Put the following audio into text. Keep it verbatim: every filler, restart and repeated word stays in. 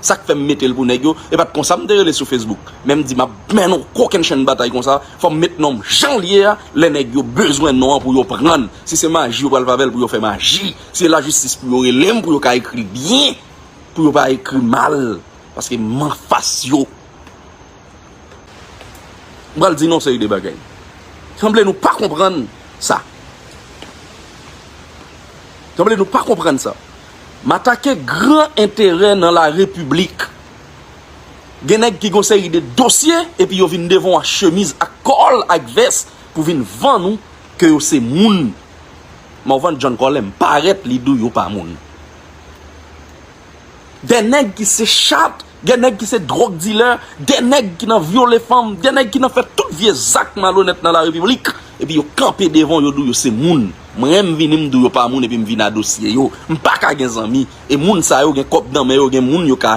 Sa k fè m mete l pou nèg yo, e pa t konsa m te rele sou Facebook. Men m di m ap mennen yon kokennchenn batay konsa, fò m met non m jan l ye a, lè nèg yo bezwen non an pou yo pran l. Si se maji yo pral fè avè l pou yo fè maji, si se lajistis pou yo rele m pou yo ka ekri l byen, pou yo pa ekri mal, paske m anfas yo. M pral di n yon seri de bagay. Sanble nou pa konprann sa. Sanble nou pa konprann sa. M atake gran enterè nan la repiblik. Gen nèg ki gon seri de dosye, epi yo vin devan w ak chemiz, ak kòl, ak vès, pou vin vann ou ke yo se moun. Morvan John Colem parèt, li di w yo pa moun. De nèg ki se chat, de nèg ki se drug dealer, de nèg ki nan vyole fanm, de nèg ki nan fè tout vye zak malonèt nan la repiblik, epi yo kanpe devan w, yo di w yo se moun. Mwen menm m vini, m di w yo pa moun, epi m vin a dosye yo. M pa ka gen zanmi. E moun sa yo gen kòb nan men yo, gen moun yo ka